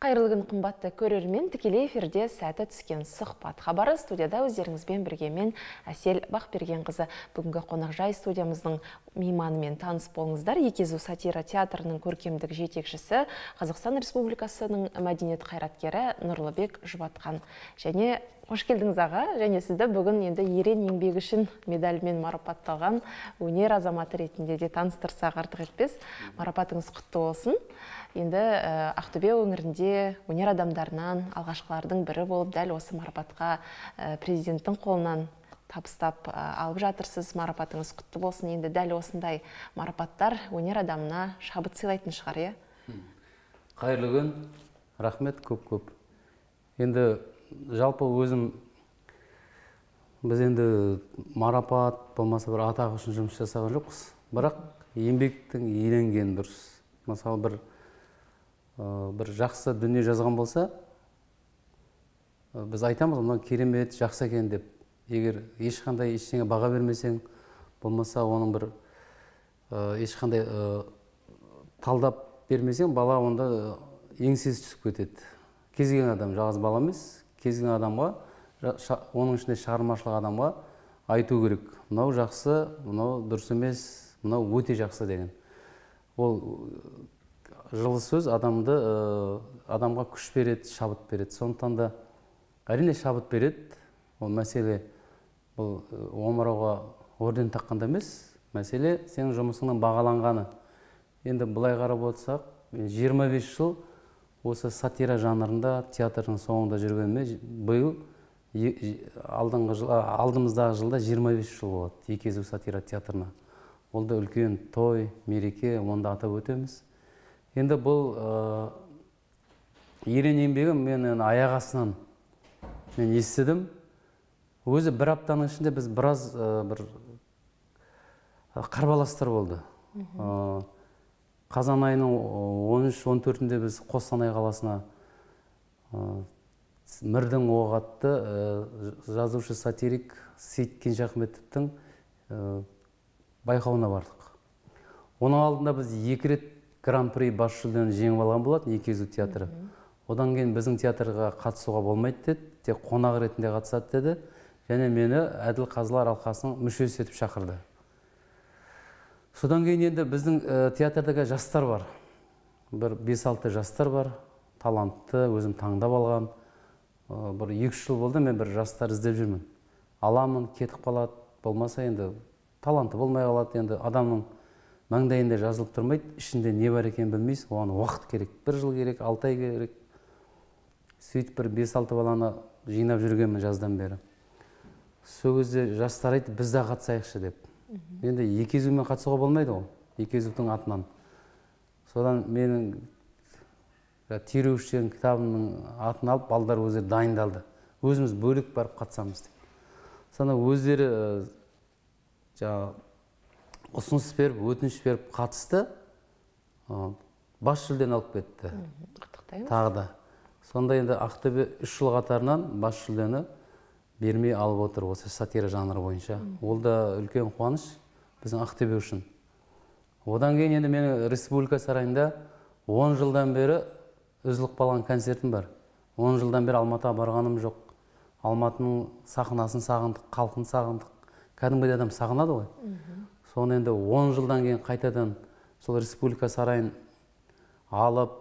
Қайырлы күн, қымбатты көрермен, тікелей эфирде сәті түскен сұхбат хабары. Студияда өздеріңізбен бірге мен, Әсел Бақбергенқызы. Бүгінгі қонақжай студиямыздың мейманымен таныс болыңыздар. Екі езу сатира театрының көркемдік жетекшісі, Қазақстан Республикасының мәдениет қайраткері Нұрлыбек Жұбатқан. Және қош келдіңіз, аға, және сізді бүгін енді «Ерен еңбегі үшін» медалімен марапатталған өнер азаматы ретінде де таныстырсақ, артық етпес. Марапатыңыз құтты болсын. Енді Ақтөбе өңірінде өнер адамдарынан алғашқылардың бірі болып дәл осы марапатқа президенттің қолынан табыстап алып жатырсыз. Марапатыңыз құтты болсын. Енді дәл осындай марапаттар өнер адамына шабыт сыйлайтын шығар, иә? Қайырлы күн, рахмет көп көп. Енді жалпы өзім, біз енді марапат болмаса бір атақ үшін жұмыс жасаған жоқпыз, бірақ еңбектің еленгені дұрыс. Мысалы, бір жақсы дүние жазған болса, біз айтамыз, мынау керемет, жақсы екен деп. Егер ешқандай ештеңе баға бермесең, болмаса оның бір ешқандай талдап бермесең, бала онда еңсесі түсіп кетеді. Кез келген адам, жалғыз бала емес, кез келген адамға, оның ішінде шығармашылық адамға айту керек: мынау жақсы, мынау дұрыс емес, мынау өте жақсы деген. Ол жылы сөз адамды адамға күш береді, шабыт береді. Сондықтан да, әрине, шабыт береді. Ол мәселе бұл омырауға орден таққанда емес, мәселе сенің жұмысыңның бағаланғаны. Енді былай қарап отырсақ, мен 25 жыл осы сатира жанрында театрдың соңында жүргеніме, биыл алдыңғы жыл, алдымыздағы жылда 25 жыл болады Екі езу сатира театрына. Ол да үлкен той, мереке, оны да атап өтеміз. Енді бұл ерен еңбегім мен енді аяқ астынан мен естідім. Өзі бір аптаның ішінде біз біраз бір қарбаластар болды. Қазан айының 13-14-інде біз Қостанай қаласына «Мірдің оғы» атты жазушы сатирик Сейіт Кенжеахметовтің байқауына бардық. Оның алдында біз екі рет гран-при, бас жүлдені жеңіп алған болатын Екі езу театры. Одан кейін біздің театрға қатысуға болмайды деді, тек қонақ ретінде қатысады деді және мені әділ қазылар алқасының мүшесі етіп шақырды. Содан кейін енді біздің театрда жастар бар, бір 5-6 жастар бар, талантты, өзім таңдап алған. Бір 2-3 жыл болды, мен бір жастар іздеп жүрмін. Аламын, кетіп қалады, болмаса енді таланты болмай қалады. Енді адамның маңдайында жазылып тұрмайды, ішінде не бар екенін білмейсің, оған уақыт керек, бір жыл керек, 6 ай керек. Сөйтіп бір 5-6 баланы жинап жүргенмін жаздан бері. Сол кезде жастар айтты, біз де қатысайықшы деп. Енді екі езумен қатысуға болмайды ғой, Екі езудің атынан. Содан менің «Тергеуші» деген кітабымның атын алып, балдар өздері дайындалды, өзіміз бөлек барып қатысамыз деп. Сонда өздері жаңағы ұсыныс беріп, өтініш беріп қатысты, бас жүлдені алып кетті. Құттықтаймыз. Тағы да сонда енді Ақтөбе 3 жыл қатарынан бас жүлдені бермей алып отыр осы сатира жанры бойынша. Ол да үлкен қуаныш біздің Ақтөбе үшін. Одан кейін енді менің Республика сарайында 10 жылдан бері үзіліп қалған концертім бар. 10 жылдан бері Алматыға барғаным жоқ. Алматының сахнасын сағындық, халқын сағындық, кәдімгідей адам сағынады ғой. Соны енді 10 жылдан кейін қайтадан сол Республика сарайын алып,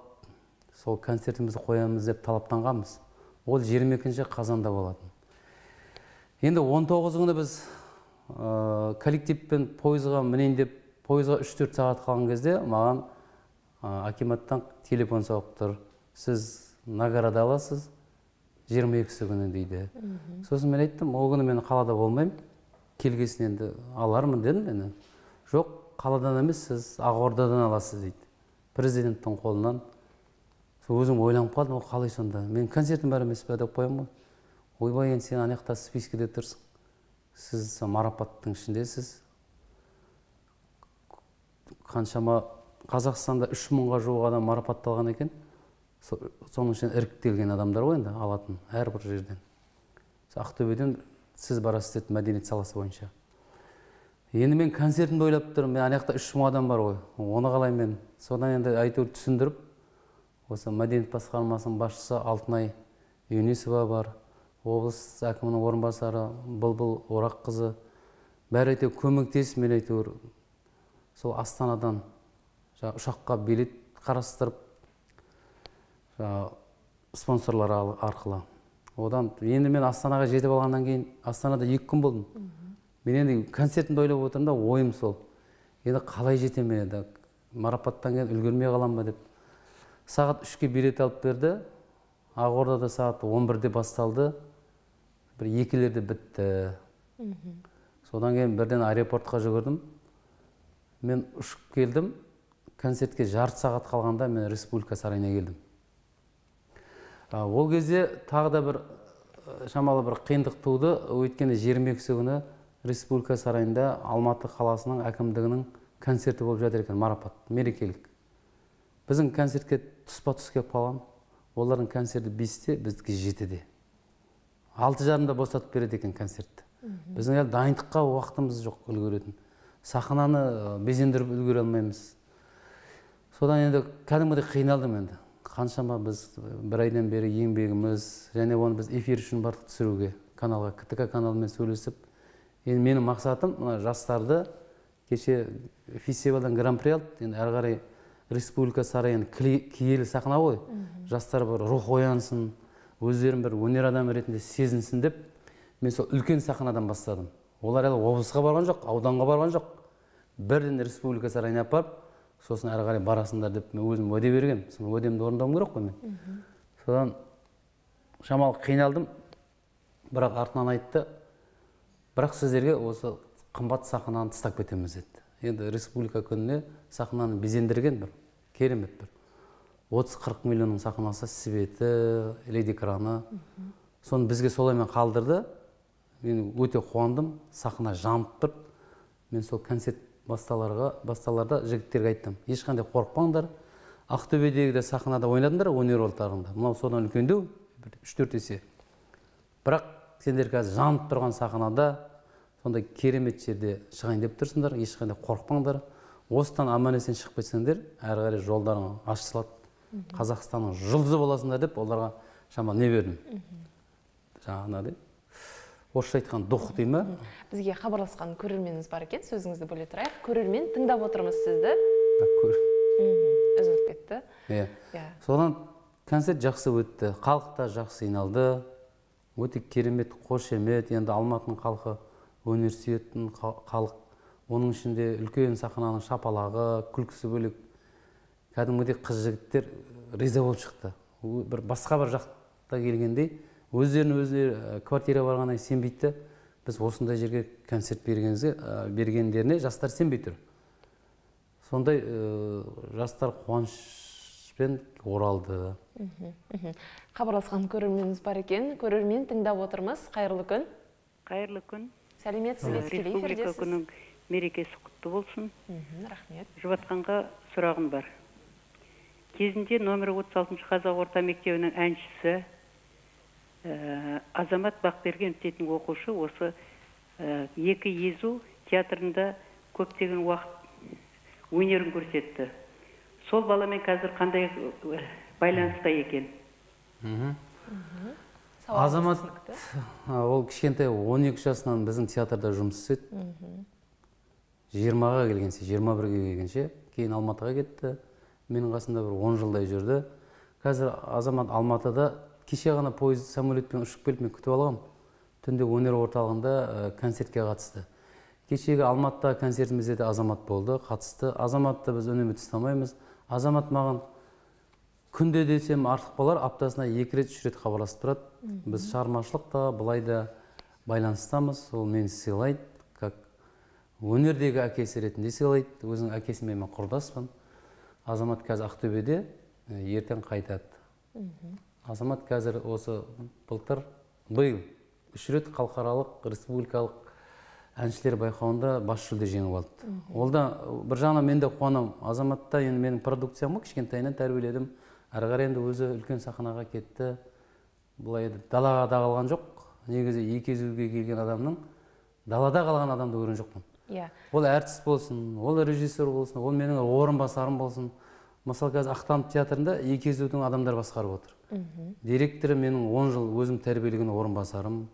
сол концертімізді қоямыз деп талаптанғанбыз. Ол 22 қазанда болатын. Енді 19 күні біз коллективпен пойызға мінейін деп, пойызға 3-4 сағат қалған кезде маған акиматтан телефон соғып тұр: «Сіз награда аласыз 22 күні», – дейді. Сосын мен айттым, ол күні мен қалада болмаймын, келгесін енді алармын дедім. Енді жоқ, қаладан емес, сіз Ақордадан аласыз дейді, президенттің қолынан. Сол өзім ойланып қалдым, ол қалай сонда, менің концертім бар емес пе деп қоямын ғой. Ойбай, енді сен ана жақта спискіде тұрсың, сіз марапаттың ішіндесіз. Қаншама Қазақстанда 3000-ға жуық адам марапатталған екен, соның ішінен іріктелген адамдар ғой енді алатын әрбір жерден. Ақтөбеден сіз барасыз деді, мәдениет саласы бойынша. Енді мен концертімді ойлап тұрмын, мен ана жақта 3000 адам бар ғой, оны қалай мен? Содан енді әйтеуір түсіндіріп, Осы мәдениет басқармасының басшысы Алтынай Юнисова бар, облыс әкімінің орынбасары Бұлбұл Ораққызы, бәрі әйтеуір көмектесіп, мен әйтеуір сол Астанадан ұшаққа билет қарастырып, спонсорлар арқылы. Одан енді мен Астанаға жетіп алғаннан кейін Астанада 2 күн болдым. Мен енді концертімді ойлап отырмын да, ойым сол. Енді қалай жетемін мен енді, марапаттан кейін үлгермей қалам ба деп. Сағат 3-ке билет алып берді. Ақордада сағат 11-де басталды. Бір 2-лерде бітті. Содан кейін бірден аэропортқа жүгірдім. Мен ұшып келдім. Концертке жарты сағат қалғанда мен Республика сарайына келдім. Ол кезде тағы да бір шамалы бір қиындық туды. Өйткені 22 күні Республика сарайында Алматы қаласының әкімдігінің концерті болып жатыр екен, марапат, мерекелік. Біздің концертке тұспа-тұс келіп қалған. Олардың концерті 5-те, біздікі 7-де. 6:30-да босатып береді екен концертті. Біздің әлі дайындыққа уақытымыз жоқ үлгеретін. Сахнаны безендіріп үлгере алмаймыз. Содан енді кәдімгідей қиналдым енді. Қаншама біз бір айдан бері еңбегіміз, және оны біз эфир үшін бардық түсіруге, каналға, КТК каналымен сөйлесіп. Енді менің мақсатым мына жастарды кеше фестивальдан гран-при алды, енді әрі қарай Республика сарайын киелі сахна ғой. Жастар бір рух оянсын, өздерін бір өнер адамы ретінде сезінсін деп мен сол үлкен сахнадан бастадым. Олар әлі облысқа барған жоқ, ауданға барған жоқ. Бірден Республика сарайына апарып, сосын әрі қарай барасыңдар деп мен өзім уәде бергем. Сол уәдемді орындауым керек қой мен. Содан шамалы қиналдым, бірақ артынан айтты, бірақ сіздерге осы қымбат сахнаны тастап кетеміз деді. Енді Республика күніне сахнаны безендірген бір керемет бір 30-40 миллионның сахнасы, светі, лед экраны. Соны бізге солаймен қалдырды. Мен өте қуандым, сахна жанып тұр. Мен сол концерт басталарда жігіттерге айттым, ешқандай қорықпаңдар. Ақтөбедегі де сахнада ойнадыңдар, өнер орталығында. Мынау содан үлкендеу, бір 3-4 есе. Бірақ сендер қазір жанып тұрған сахнада сондай керемет жерде шығайын деп тұрсыңдар, ешқандай қорықпаңдар. Осыдан аман-есен шығып кетсеңдер, әрі қарай жолдарың ашылады. Қазақстанның жұлдызы боласыңдар деп оларға шамалы не бердім. Жаңағыдай орысша айтқан дух дей ме? Бізге хабарласқан көрерменіміз бар екен, сөзіңізді бөле тұрайық. Көрермен, тыңдап отырмыз сізді. Үзіліп кетті. Иә. Содан концерт жақсы өтті, халық та жақсы жиналды. Өте керемет қошемет. Енді Алматының халқы өнер сүйетін халық. Оның ішінде үлкен сахнаның шапалағы, күлкісі бөлек. Кәдімгідей қыз жігіттер риза болып шықты. Бір басқа бір жақта келгендей, өздерін өздері квартира барғаннан сенбейді. Біз осындай жерге концерт бергендеріне жастар сенбей тұр. Сондай жастар қуанышпен оралды. Хабарласқан көрерменіміз бар екен. Көрермен, тыңдап отырмыз. Қайырлы күн. Қайырлы күн. Сәлеметсіз бе? Тікелей Республика эфирдесіз. күнінің мерекесі құтты болсын. Рахмет. Жұбатқанға сұрағым бар. Кезінде номер 36 қазақ орта мектебінің әншісі Азамат Бақбергенов дейтін оқушы осы екі езу театрында көптеген уақыт өнерін көрсетті. Сол баламен қазір қандай байланыста екен? Азамат, ол кішкентай 12 жасынан біздің театрда жұмыс істеді. 20-ға келгенше, 21-ге келгенше, кейін Алматыға кетті. Менің қасымда бір 10 жылдай жүрді. Қазір Азамат Алматыда, кеше ғана пойыз самолетпен ұшып келіп, мен күтіп алғам. Түнде өнер орталығында концертке қатысты. Кешегі Алматыда концертімізде де Азамат болды, қатысты. Азаматты біз үнемі тастамаймыз. Азамат маған күнде десем артық болар, аптасына 2 рет, 3 рет хабарласып тұрады. Біз шығармашылықта былай да байланыстамыз. Ол мені сыйлайды, как өнердегі әкесі ретінде сыйлайды. Өзінің әкесімен мен құрдаспын. Азамат қазір Ақтөбеде, ертең қайтады. Азамат қазір осы былтыр, биыл 3 рет халықаралық, республикалық әншілер байқауында бас жүлде жеңіп алды. Ол да бір жағынан мен де қуанамын. Азаматта енді менің продукциям ғой, кішкентайынан тәрбиеледім. Әрі қарай енді өзі үлкен сахнаға кетті. Былай енді далаға да қалған жоқ. Негізі екі езуге келген адамның далада қалған адамды көрген жоқпын. Ол әртіс болсын, ол режиссер болсын, ол менің орынбасарым болсын. Мысалы, қазір Ақтанов театрында Екі езудің адамдар басқарып отыр. Директоры менің 10 жыл өзім тәрбиелеген орынбасарым.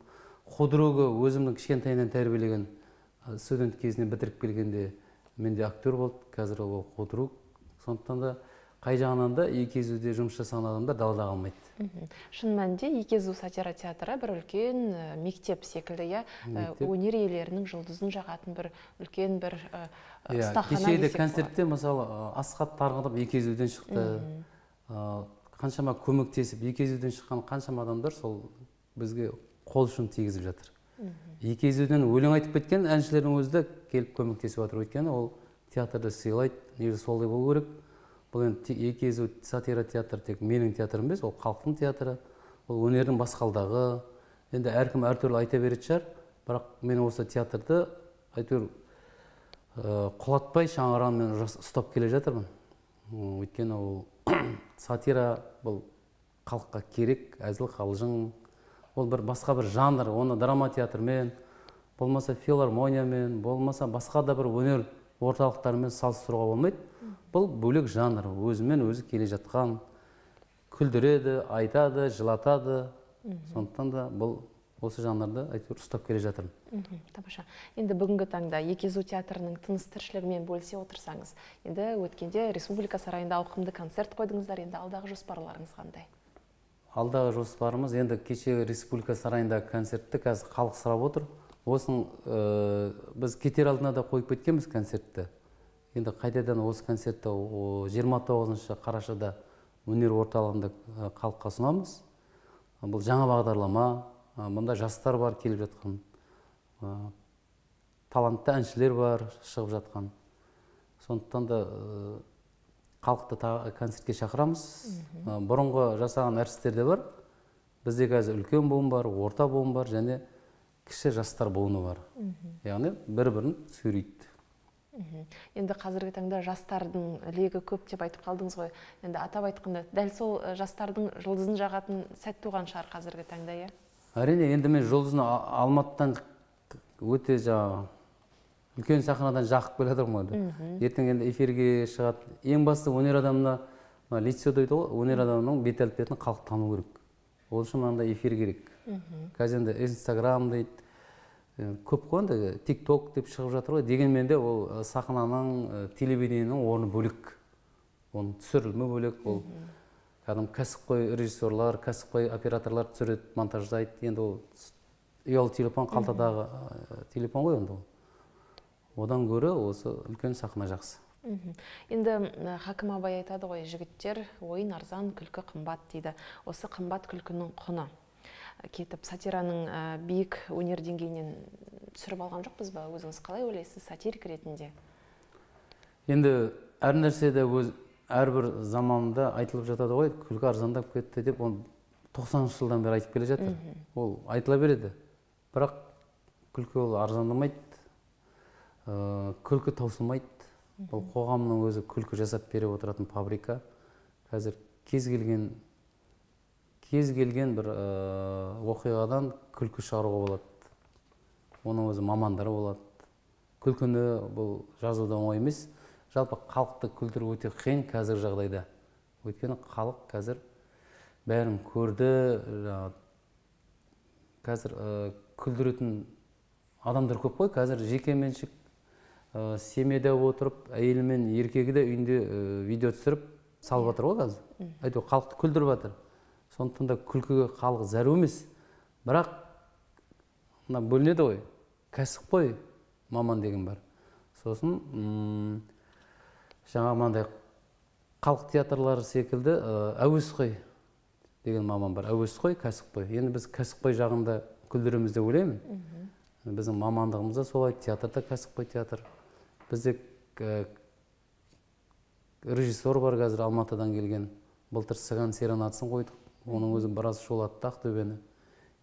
Худругі өзімнің кішкентайынан тәрбиелеген, студент кезінен бітіріп келгенде менде актер болды, қазір ол худруг. Сондықтан да қай жағынан да Екі езуде жұмыс жасаған адамдар далада қалмайды. Шын мәнінде Екі езу сатира театры бір үлкен мектеп секілді, иә, өнер иелерінің жұлдызын жағатын бір үлкен бір ұстахана. Кешегі концертте мысалы Асхат Тарғынов Екі езуден шықты. Қаншама көмектесіп Екі езуден шыққан қаншама адамдар сол бізге қол ұшын тигізіп жатыр. Екі езуден өлең айтып кеткен әншілердің өзі де келіп көмектесіп жатыр. Өйткені ол театрды сыйлайды, негізі солай болу керек. Бұл енді Екі езу сатира театры тек менің театрым емес, ол халықтың театры, ол өнердің басқалдағы. Енді әркім әртүрлі айта беретін шығар, бірақ мен осы театрды әйтеуір құлатпай шаңырағын ұстап келе жатырмын. Өйткені ол сатира бұл халыққа керек, әзіл қалжың, ол бір басқа бір жанр, оны драма театрмен, болмаса филармониямен, болмаса басқа да бір өнер орталықтарымен салыстыруға болмайды. Бұл бөлек жанр, өзімен өзі келе жатқан, күлдіреді, айтады, жылатады. Сондықтан да бұл осы жанрды әйтеуір ұстап келе жатырмын. Тамаша. Енді бүгінгі таңда Екі езу театрының тыныс тіршілігімен бөлісе отырсаңыз, енді өткенде Республика сарайында ауқымды концерт қойдыңыздар, енді алдағы жоспарларыңыз қандай? Алдағы жоспарымыз, енді кешегі Республика сарайындағы концертті қазір халық сұрап отыр. Осының біз кетер алдына да қойып кеткенбіз концертті. Енді қайтадан осы концертті 29 қарашада өнер орталығында халыққа ұсынамыз. Бұл жаңа бағдарлама, мұнда жастар бар келіп жатқан, талантты әншілер бар шығып жатқан. Сондықтан да халықты концертке шақырамыз. Бұрынғы жасаған әртістер де бар. Бізде қазір үлкен буын бар, орта буын бар және кіші жастар буыны бар. Яғни бір-бірін сүйрейді. Енді қазіргі таңда жастардың легі көп деп айтып қалдыңыз ғой. Енді атап айтқанда, дәл сол жастардың жұлдызын жағатын сәт туған шығар қазіргі таңда, иә? Әрине, енді мен жұлдызын Алматыдан өте үлкен сахнадан жағып келе жатырмын ғой. Ертең енді эфирге шығады. Ең басты өнер адамына лицо дейді ғой, өнер адамының бет әлпетін халық тану керек. Ол үшін мынандай эфир керек. Қазір енді Инстаграм дейді, көп қой енді, ТикТок деп шығып жатыр ғой. Дегенмен де ол сахнаның, телевидениенің орны бөлек. Оның түсірілімі бөлек. Ол кәдімгі кәсіпқой режиссерлар, кәсіпқой операторлар түсіреді, монтаждайды. Енді ол ұялы телефон, қалтадағы телефон ғой енді ол. Одан гөрі осы үлкен сахна жақсы. Енді Хакім Абай айтады ғой, жігіттер, ойын арзан, күлкі қымбат дейді. Осы қымбат күлкінің құны кетіп, сатираның биік өнер деңгейінен түсіріп алған жоқпыз ба? Өзіңіз қалай ойлайсыз сатирик ретінде? Енді әр нәрседе өз әрбір заманында айтылып жатады ғой, күлкі арзандап кетті деп, оны 90-шы жылдан бері айтып келе жатыр. Ол айтыла береді. Бірақ күлкі ол арзандамайды, күлкі таусылмайды. Бұл қоғамның өзі күлкі жасап беріп отыратын фабрика. Қазір кез келген бір оқиғадан күлкі шығаруға болады. Оның өзі мамандары болады. Күлкіні бұл жазуда оңай емес. Жалпы халықты күлдіру өте қиын қазіргі жағдайда. Өйткені халық қазір бәрін көрді. Қазір күлдіретін адамдар көп қой. Қазір жеке меншік семьяда отырып, әйелі мен еркегі де үйінде видео түсіріп салып жатыр ғой қазір. Әйтеуір халықты күлдіріп жатыр. Сондықтан да күлкіге халық зәру емес. Бірақ мына бөлінеді ғой, кәсіпқой маман деген бар. Сосын жаңа мынандай халық театрлары секілді әуесқой деген маман бар. Әуесқой, кәсіпқой. Енді біз кәсіпқой жағында күлдіреміз деп ойлаймын. Біздің мамандығымыз да солай, театрда кәсіпқой театр. Бізде режиссер бар қазір Алматыдан келген. Былтыр Сыған серенадасын қойдық. Оның өзі біраз шулатты Ақтөбені.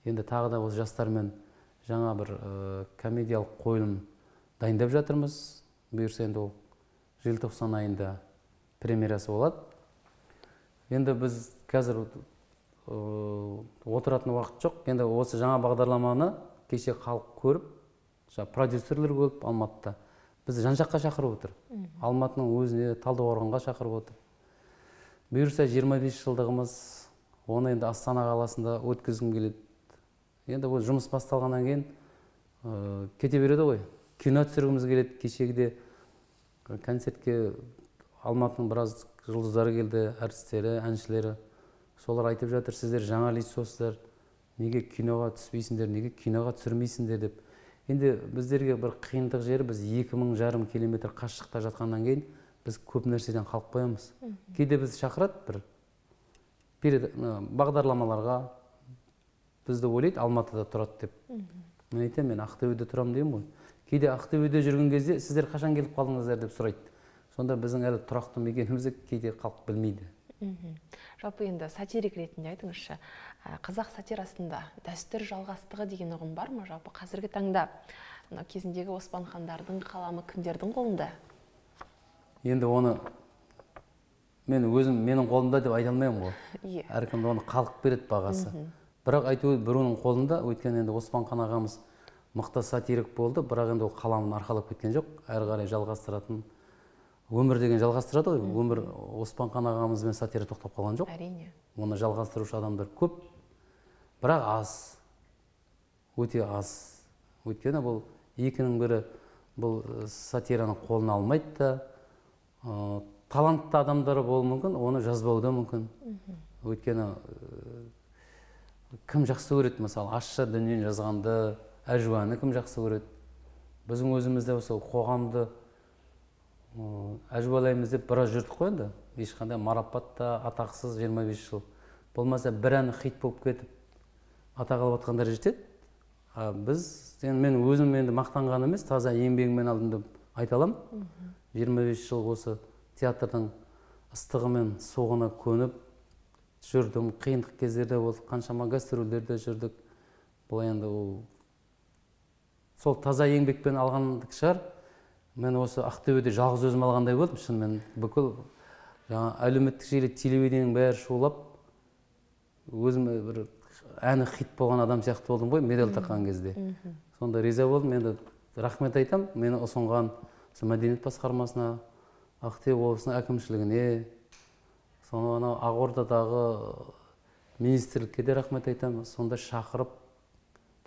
Енді тағы да осы жастармен жаңа бір комедиялық қойылым дайындап жатырмыз. Бұйырса енді ол желтоқсан айында премьерасы болады. Енді біз қазір отыратын уақыт жоқ. Енді осы жаңа бағдарламаны кеше халық көріп, продюсерлер көріп Алматыда. Бізді жан-жаққа шақырып отыр. Алматының өзіне, Талдықорғанға шақырып отыр. Бұйырса 25 жылдығымыз, оны енді Астана қаласында өткізгім келеді. Енді ол жұмыс басталғаннан кейін кете береді ғой. Кино түсіргіміз келеді. Кешегіде концертке Алматының біраз жұлдыздары келді, әртістері, әншілері. Солар айтып жатыр, сіздер жаңа лицосыздар, неге киноға түспейсіңдер, неге киноға түсірмейсіңдер деп. Енді біздерге бір қиындық жері, біз 2500 километр қашықтықта жатқаннан кейін біз көп нәрседен қалып қоямыз. Кейде біз шақырады бір бағдарламаларға, бізді ойлайды Алматыда тұрады деп. Мен айтамын, мен Ақтөбеде тұрамын деймін ғой. Кейде Ақтөбеде жүрген кезде сіздер қашан келіп қалдыңыздар деп сұрайды. Сонда біздің әлі тұрақты мекенімізді кейде халық білмейді. Жалпы енді сатирик ретінде айтыңызшы, қазақ сатирасында дәстүр жалғастығы деген ұғым бар ма? Жалпы қазіргі таңда мынау кезіндегі Оспан хандардың қаламы кімдердің қолында? Енді оны мен өзім менің қолымда деп айта алмаймын ғой. Әркімді оны халық береді бағасы. Бірақ айту біреуінің қолында, өйткені енді Оспан хан ағамыз мықты сатирик болды, бірақ енді ол қаламын арқалап кеткен жоқ, әрі қарай жалғастыратын өмір деген жалғастырады ғой. Өмір Оспан хан ағамызбен сатира тоқтап қалған жоқ. Әрине. Оны жалғастырушы адамдар көп, бірақ аз, өте аз. Өйткені бұл екінің бірі бұл сатираны қолына алмайды да, талантты адамдар болуы мүмкін, оны жазбауы да мүмкін. Өйткені кім жақсы көреді, мысалы, ащы дүниені жазғанды, әжуаны кім жақсы көреді? Біздің өзімізде осы қоғамды әжуалаймыз деп біраз жүрдік қой енді. Ешқандай марапат та атақсыз 25 жыл. Болмаса бір әні хит болып кетіп атақ алып жатқандар жетеді. Біз, мен өзім енді мақтанған емес, таза еңбегіммен алдым деп айта аламын. 25 жыл осы театрдың ыстығы мен суығына көніп жүрдім. Қиындық кездерде болдық, қаншама гастрольдерде жүрдік. Бұл енді ол сол таза еңбекпен алғандық шығар. Мен осы Ақтөбеде жалғыз өзім алғандай болдым, шынымен бүкіл жаңа әлеуметтік желі, телевидениенің бәрі шулап, өзім бір әні хит болған адам сияқты болдым ғой медаль таққан кезде. Сонда риза болдым. Енді рахмет айтам, мені ұсынған мәдениет басқармасына, Ақтөбе облысының әкімшілігіне, соны анау Ақордадағы министрлікке де рахмет айтам. Сонда шақырып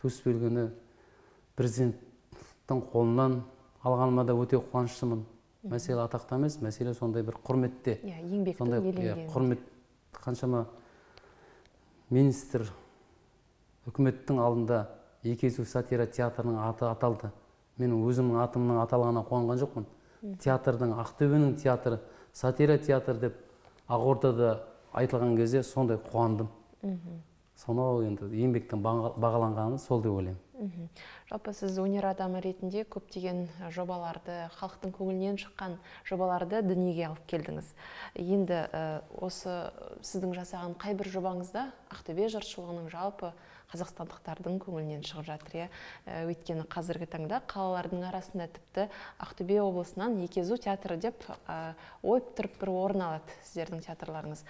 төс белгіні президенттің қолынан алғаныма да өте қуаныштымын. Мәселе атақта емес, мәселе сондай бір құрметте. Еңбектің еленген. Құрмет, қаншама министр, үкіметтің алдында Екі езу сатира театрының аты аталды. Мен өзімнің атымның аталғанына қуанған жоқпын. Театрдың, Ақтөбенің театры, сатира театр деп Ақордада айтылған кезде сондай қуандым. Сонау енді еңбектің бағаланғаны сол деп ойлаймын. Жалпы сіз өнер адамы ретінде көптеген жобаларды, халықтың көңілінен шыққан жобаларды дүниеге алып келдіңіз. Енді осы сіздің жасаған қайбір жобаңызда Ақтөбе жұртшылығының, жалпы қазақстандықтардың көңілінен шығып жатыр. Өйткені қазіргі таңда қалалардың арасында тіпті Ақтөбе облысынан Екі езу театры деп ойып тұрып бір орын алады сіздердің театрларыңыз.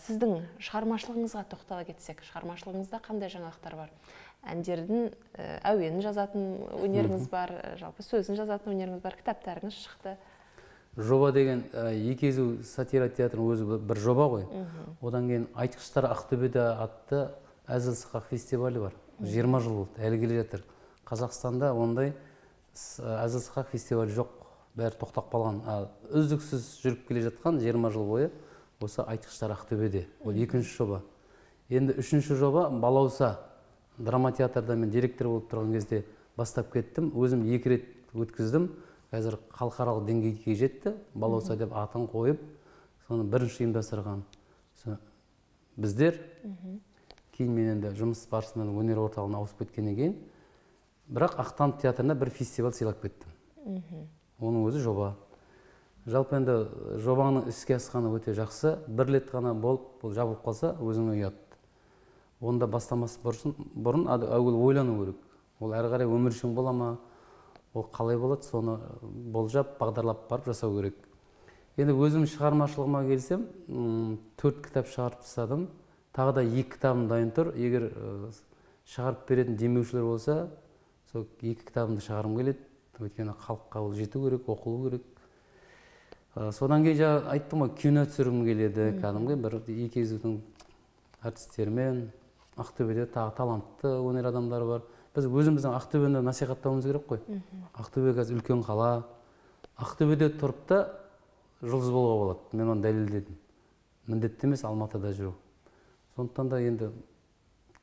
Сіздің шығармашылығыңызға тоқтала кетсек, шығармашылығыңызда қандай жаңалықтар бар? Әндердің әуенін жазатын өнеріңіз бар, жалпы сөзін жазатын өнеріңіз бар, кітаптарыңыз шықты. Жоба деген Екі езу сатира театрының өзі бір жоба ғой. Одан кейін Айтқыштар Ақтөбеде атты әзіл сықақ фестивалі бар. 20 жыл болды, әлі келе жатыр. Қазақстанда ондай әзіл сықақ фестивалі жоқ, бәрі тоқтап қалған. Үздіксіз жүріп келе жатқан 20 жыл бойы осы Айтқыштар Ақтөбеде. Ол екінші жоба. Енді үшінші жоба Балауса драма театрда мен директор болып тұрған кезде бастап кеттім. Өзім 2 рет өткіздім. Қазір халықаралық деңгейге жетті. Балауса деп атын қойып, соны бірінші ұйымдастырған біздер. Кейін мен енді жұмыс барысынан өнер орталығына ауысып кеткеннен кейін, бірақ Ақтанып театрына бір фестиваль сыйлап кеттім. Оның өзі жоба. Жалпы енді жобаның іске асқаны өте жақсы. Бір рет ғана болып, бұл жабылып қалса, өзіңе ұят. Онда бастамас бұрын әуел ойлану керек. Ол әрі қарай өмір үшін бола ма, ол қалай болады, соны болжап, бағдарлап барып жасау керек. Енді өзім шығармашылығыма келсем, 4 кітап шығарып тастадым. Тағы да 2 кітабым дайын тұр. Егер шығарып беретін демеушілер болса, сол 2 кітабымды шығарғым келеді. Өйткені халыққа ол жету керек, оқылу керек. Содан кейін жаңа айттым ғой, кино түсіргім келеді, кәдімгі бір екі езудің әртістерімен. Ақтөбеде тағы талантты өнер адамдары бар. Біз өзіміздің Ақтөбені насихаттауымыз керек қой. Ақтөбе қазір үлкен қала. Ақтөбеде тұрып та жұлдыз болуға болады. Мен оны дәлелдедім. Міндетті емес Алматыда жүру. Сондықтан да енді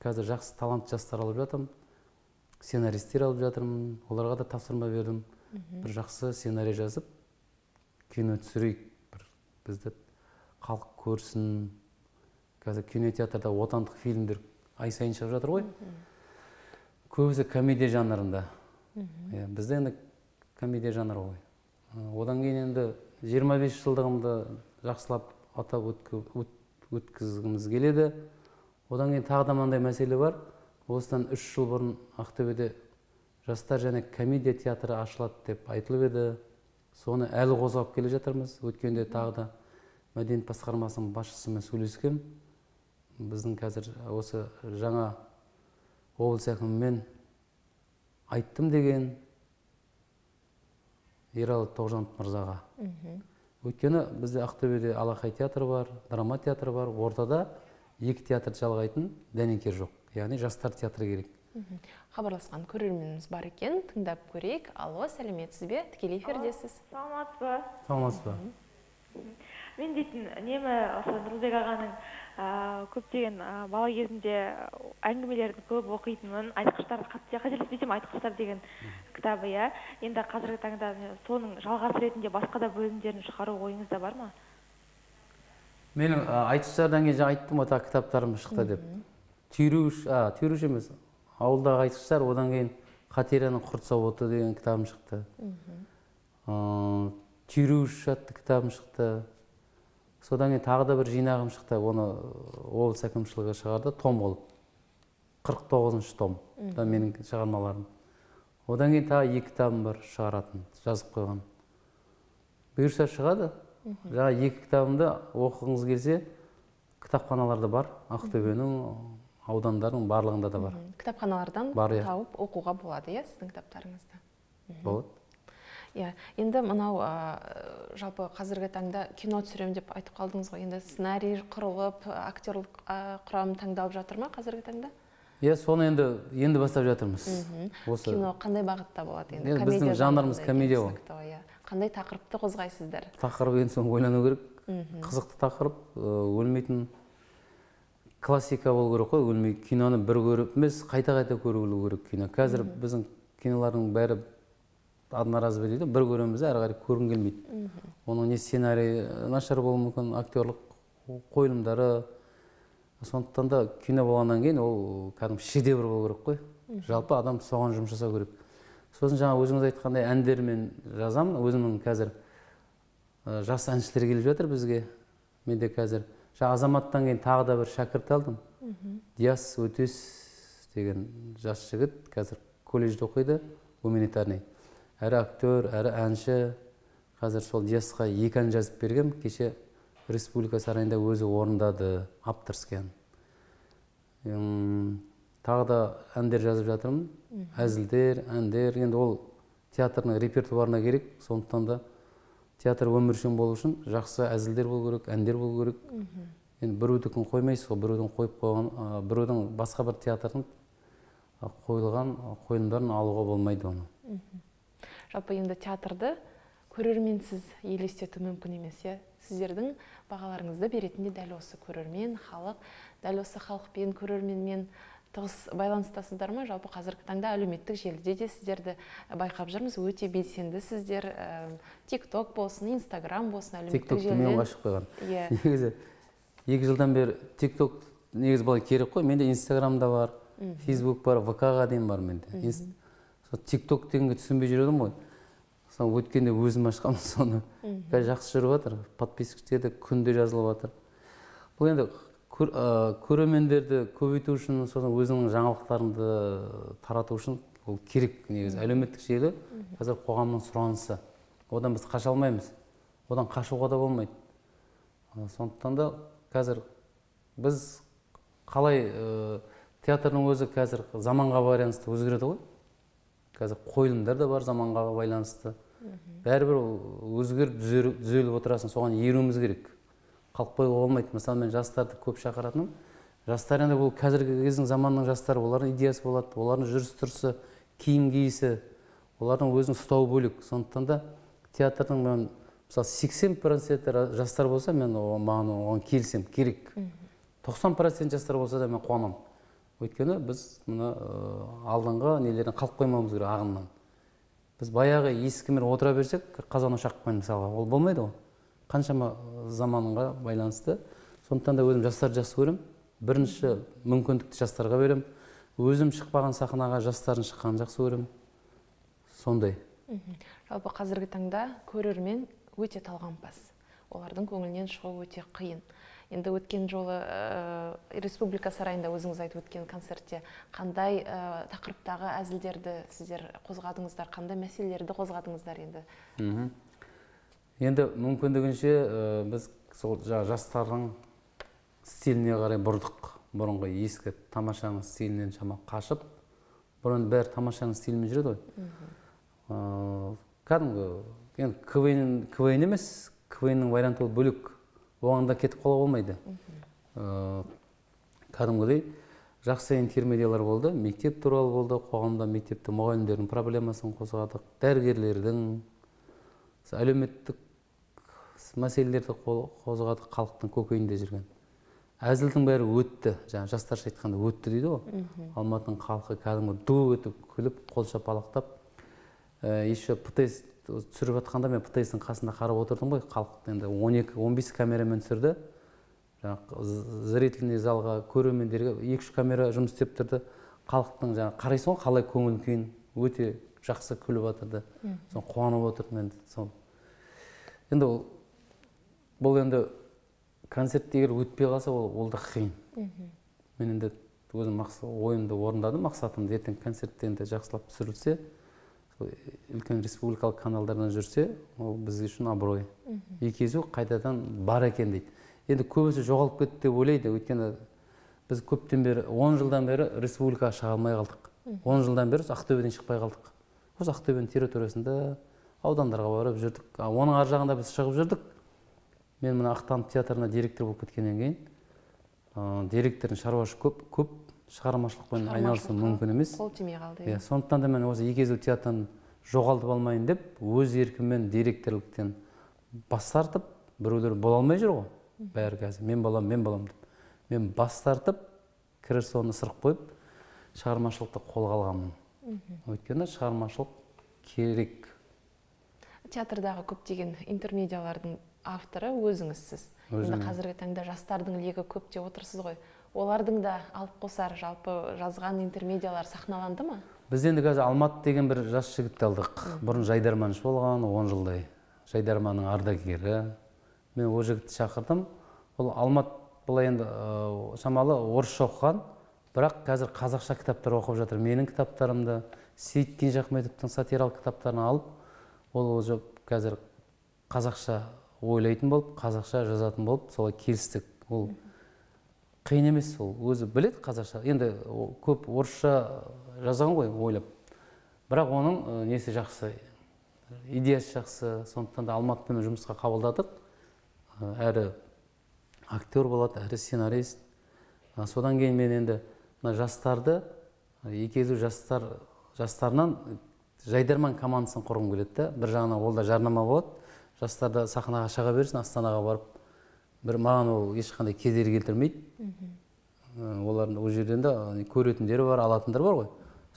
қазір жақсы талант жастар алып жатырмын, сценаристер алып жатырмын, оларға да тапсырма бердім. Бір жақсы сценарий жазып, кино түсірейік, бір бізді халық көрсін. Қазір кинотеатрда отандық фильмдер ай сайын шығып жатыр ғой. Көбісі комедия жанрында. Бізде енді комедия жанры ғой. Одан кейін енді 25 жылдығымды жақсылап атап өткізгіміз келеді. Одан кейін тағы да мынандай мәселе бар. Осыдан 3 жыл бұрын Ақтөбеде жастар және комедия театры ашылады деп айтылып еді. Соны әлі қозғап келе жатырмыз. Өткенде тағы да мәдениет басқармасының басшысымен сөйлескем. Біздің қазір осы жаңа облыс әкімімен айттым деген Ералы Тоғжанов мырзаға. Өйткені бізде Ақтөбеде Алақай театры бар, драма театры бар, ортада екі театрды жалғайтын дәнекер жоқ. Яғни жастар театры керек. Хабарласқан көрерменіміз бар екен, тыңдап көрейік. Алло, сәлеметсіз бе? Тікелей эфирдесіз. Саламатсыз ба? Саламатсыз ба? Мен дейтін үнемі осы Нұрлыбек ағаның көптеген бала кезінде әңгімелерін көп оқитынмын. Айтқыштар, қателеспесем, Айтқыштар деген кітабы, иә. Енді қазіргі таңда соның жалғасы ретінде басқа да бөлімдерін шығару ойыңызда бар ма? Менің айтқыштардан кейін жаңа айттым ғой, тағы кітаптарым шықты деп. Түйреуіш емес, ауылдағы айтқыштар, одан кейін Қатираның құрт зауыты деген кітабым шықты. Түйреуіш атты кітабым шықты. Содан кейін тағы да бір жинағым шықты, оны облыс әкімшілігі шығарды, том болып. 49-шы том, да менің шығармаларым. Одан кейін тағы 2 кітабым бар шығаратын, жазып қойған. Бұйырса шығады. Жаңа 2 кітабымды оқығыңыз келсе, кітапханаларда бар, Ақтөбенің аудандарының барлығында да бар. Кітапханалардан тауып оқуға болады, иә, сіздің кітаптарыңызды? Болады. Иә, енді мынау жалпы қазіргі таңда кино түсірем деп айтып қалдыңыз ғой. Енді сценарий құрылып, актерлік құрам таңдалып жатыр ма қазіргі таңда? Иә, соны енді бастап жатырмыз. Осы кино қандай бағытта болады енді? Енді біздің жанрымыз комедия ғой. Қандай тақырыпты қозғайсыздар? Тақырып енді соны ойлану керек. Қызықты тақырып, өлмейтін классика болу керек қой. Өлмей киноны бір көріп емес, қайта-қайта көру керек кино. Қазір біздің кинолардың бәрі одноразовый дейді, бір көреміз, әрі қарай көргім келмейді. Оның не сценарий нашар болуы мүмкін, актерлік қойылымдары. Сондықтан да кино болғаннан кейін ол кәдімгі шедевр болу керек қой. Жалпы адам соған жұмыс жасау керек. Сосын жаңа өзіңіз айтқандай әндермен жазамын. Өзімнің қазір жас әншілер келіп жатыр бізге. Мен де қазір жаңа Азаматтан кейін тағы да бір шәкірт алдым. Диас Өтес деген жас жігіт қазір колледжде оқиды, гуманитарный. Әрі актер, әрі әнші. Қазір сол Диасқа 2 ән жазып бергем. Кеше Республика сарайында өзі орындады, авторский ән. Тағы да әндер жазып жатырмын. Әзілдер, әндер. Енді ол театрдың репертуарына керек. Сондықтан да театр өміршең болу үшін жақсы әзілдер болу керек, әндер болу керек. Енді біреудікін қоймайсыз ғой, біреудің қойып қойған, біреудің басқа бір театрдың қойылған қойылымдарын алуға болмайды оны. Жалпы енді театрды көрерменсіз елестету мүмкін емес, иә? Сіздердің бағаларыңызды беретін де дәл осы көрермен, халық, дәл осы халықпен, көрерменмен тығыз байланыстасыздар ма? Жалпы қазіргі таңда әлеуметтік желіде де сіздерді байқап жүрміз, өте белсендісіздер. TikTok болсын, Instagram болсын, әлеуметтік желіден. TikTokты мен ашып қойған. Негізі 2 жылдан бері TikTok негізі былай керек қой. Менде Instagram да бар, Facebook бар, ВК-ға дейін бар менде. TikTok дегенге түсінбей жүр едім ғой. Соны өткенде өзім ашқанмын соны. Қазір жақсы жүріп жатыр. Подписчиктер де күнде жазылып жатыр. Бұл енді көрермендерді көбейту үшін, сосын өзіңнің жаңалықтарыңды тарату үшін ол керек негізі. Әлеуметтік желі қазір қоғамның сұранысы. Одан біз қаша алмаймыз. Одан қашуға да болмайды. Сондықтан да қазір біз қалай театрдың өзі қазір заманға байланысты өзгереді ғой. Қазір қойылымдар да бар заманға байланысты. Бәрібір өзгеріп, түзеліп отырасың, соған еруіміз керек. Қалып қоюға болмайды. Мысалы, мен жастарды көп шақыратыным. Жастар енді бұл қазіргі кездің заманның жастары, олардың идеясы болады, олардың жүріс-тұрысы, киім киісі, олардың өзін ұстауы бөлек. Сондықтан да театрдың мен, мысалы, 80% жастар болса, мен маған оған келісемін, керек. 90% жастар болса да мен қуанамын. Өйткені біз мына алдыңғы нелерден қалып қоймауымыз керек, ағыннан. Біз баяғы ескімен отыра берсек, қазан ошақпен мысалға, ол болмайды ғой. Қаншама заманға байланысты. Сондықтан да өзім жастарды жақсы көремін. Бірінші мүмкіндікті жастарға беремін. Өзім шықпаған сахнаға жастардың шыққанын жақсы көремін. Сондай. Жалпы қазіргі таңда көрермен өте талғампаз. Олардың көңілінен шығу өте қиын. Енді өткен жолы Республика сарайында өзіңіз айтып өткен концертте қандай тақырыптағы әзілдерді сіздер қозғадыңыздар, қандай мәселелерді қозғадыңыздар енді? Енді мүмкіндігінше біз сол жастардың стиліне қарай бұрдық. Бұрынғы ескі тамашаның стилінен шама қашып, бұрын бәрі тамашаның стилімен жүреді ғой. Кәдімгі енді КВН емес, КВН-нің варианты ол бөлек. Оған да кетіп қалуға болмайды. Кәдімгідей жақсы интермедиялар болды, мектеп туралы болды, қоғамда мектепте мұғалімдердің проблемасын қозғадық, дәрігерлердің, әлеуметтік мәселелерді қозғадық, халықтың көкейінде жүрген. Әзілдің бәрі өтті, жаңа жастарша айтқанда өтті дейді ғой. Алматының халқы кәдімгі ду өтіп, күліп, қол шапалақтап, еще ПТС түсіріп жатқанда мен ПТС-ның қасында қарап отырдым ғой, халық енді 12-15 камерамен түсірді. Жаңа зрительный залға, көрермендерге 2-3 камера жұмыс істеп тұрды. Халықтың жаңа қарайсың ғой, қалай көңіл күйін, өте жақсы күліп жатырды. Соны қуанып отырдым енді. Сол. Енді бұл енді концерт егер өтпей қалса, ол да қиын. Мен енді өзім ойымды орындадым, мақсатымды. Ертең концертте енді жақсылап түсірілсе, үлкен республикалық каналдардан жүрсе, ол біз үшін абырой. Екі езу қайтадан бар екен дейді. Енді көбісі жоғалып кетті деп ойлайды, өйткені біз көптен бері, 10 жылдан бері республикаға шыға алмай қалдық. 10 жылдан бері Ақтөбеден шықпай қалдық. Осы Ақтөбенің территориясында аудандарға барып жүрдік. Оның ар жағында біз шығып жүрдік. Мен мына Ақтанып театрына директор болып кеткеннен кейін, директордың шаруасы көп, шығармашылықпен айналысу мүмкін емес. Қол тимей қалды. Сондықтан да мен осы екі езу театрын жоғалтып алмайын деп, өз еркіммен директорліктен бас тартып, біреулер бола алмай жүр ғой. Бәрі қазір мен балам, мен балам деп. Мен бас тартып, креслоны ысырып қойып, шығармашылықты қолға алғанмын. Өйткені шығармашылық керек. Театрдағы көптеген интермедиялардың авторы өзіңізсіз. Енді қазіргі таңда жастардың легі көп деп отырсыз ғой. Олардың да алып қосар жалпы жазған интермедиялар сахналанды ма? Біз енді қазір Алмат деген бір жас жігітті алдық. Бұрын жайдарманшы болған, 10 жылдай. Жайдарманның ардагері. Мен ол жігітті шақырдым. Ол Алмат былай енді шамалы орысша оқыған, бірақ қазір қазақша кітаптар оқып жатыр. Менің кітаптарымды, Сейіт Кенжеахметовтің сатиралық кітаптарын алып, ол уже қазір қазақша ойлайтын болып, қазақша жазатын болып, солай келістік. Ол қиын емес, ол өзі біледі қазақша. Енді көп орысша жазған ғой ойлап. Бірақ оның несі жақсы, идеясы жақсы. Сондықтан да Алматымен жұмысқа қабылдадық. Әрі актер болады, әрі сценарист. Содан кейін мен енді мына жастарды, екі езу жастарынан жайдарман командасын құрғым келеді да. Бір жағынан ол да жарнама болады. Жастарды сахнаға шыға берсін, Астанаға барып, бір маған ол ешқандай кедергі келтірмейді. Олардың ол жерден де көретіндері бар, алатындар бар ғой.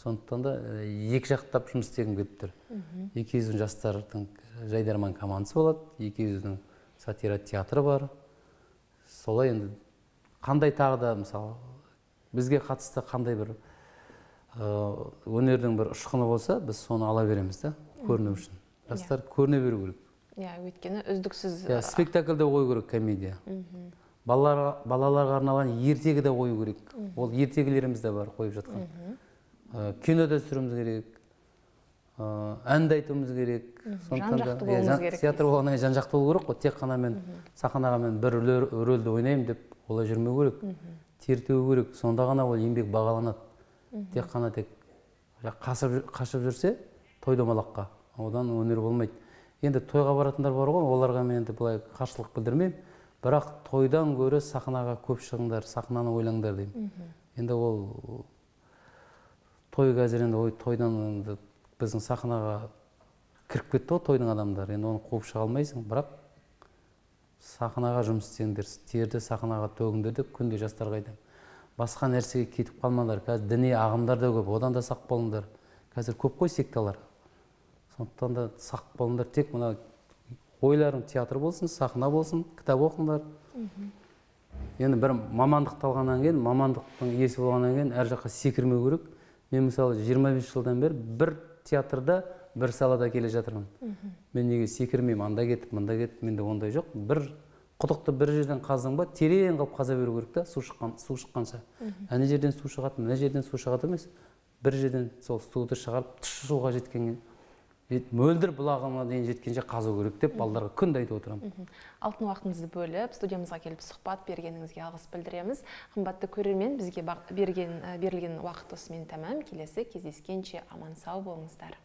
Сондықтан да екі жақтап жұмыс істегім келіп тұр. Екі езу жастардың жайдарман командасы болады, екі езудің сатира театры бар. Солай енді қандай тағы да, мысалы, бізге қатысты қандай бір өнердің бір ұшқыны болса, біз соны ала береміз да, көріну үшін. Жастар көріне беру керек. Иә, өйткені үздіксіз. Иә, спектакль де қою керек, комедия. Балаларға арналған ертегі де қою керек. Ол ертегілеріміз де бар қойып жатқан. Кино да түсіруіміз керек. Ән де айтуымыз керек. Жан-жақты болуымыз керек. Театр болғаннан кейін жан-жақты болу керек қой. Тек қана мен сахнаға мен бір рөлді ойнаймын деп олай жүрмеу керек. Тер төгу керек. Сонда ғана ол еңбек бағаланады. Тек қана тек қашып жүрсе той домалаққа, Одан өнер болмайды. Енді тойға баратындар бар ғой, оларға мен енді былай қарсылық білдірмеймін. Бірақ тойдан гөрі сахнаға көп шығыңдар, сахнаны ойлаңдар деймін. Енді ол той қазір енді ой тойдан енді біздің сахнаға кіріп кетті ғой тойдың адамдары. Енді оны қуып шыға алмайсың, бірақ сахнаға жұмыс істеңдер, терді сахнаға төгіңдер деп күнде жастарға айтамын. Басқа нәрсеге кетіп қалмаңдар. Қазір діни ағымдар да көп, одан да сақ болыңдар. Қазір көп қой секталар. Сондықтан да сақ болыңдар. Тек мына ойларың театр болсын, сахна болсын, кітап оқыңдар. Енді бір мамандықты алғаннан кейін, мамандықтың иесі болғаннан кейін әр жаққа секірмеу керек. Мен мысалы 25 жылдан бері бір театрда, бір салада келе жатырмын. Мен неге секірмеймін, анда кетіп, мында кетіп, менде ондай жоқ. Бір құдықты бір жерден қаздың ба, терең қылып қаза беру керек та, су шыққанша. Ана жерден су шығады, мына жерден су шығады емес. Бір жерден сол суды шығарып, тұщы суға жеткенге, мөлдір бұлағына дейін жеткенше қазу керек деп балдарға күнде айтып отырамын. Алтын уақытыңызды бөліп, студиямызға келіп сұхбат бергеніңізге алғыс білдіреміз. Қымбатты көрермен, бізге берілген уақыт осымен тәмам. Келесі кездескенше аман сау болыңыздар.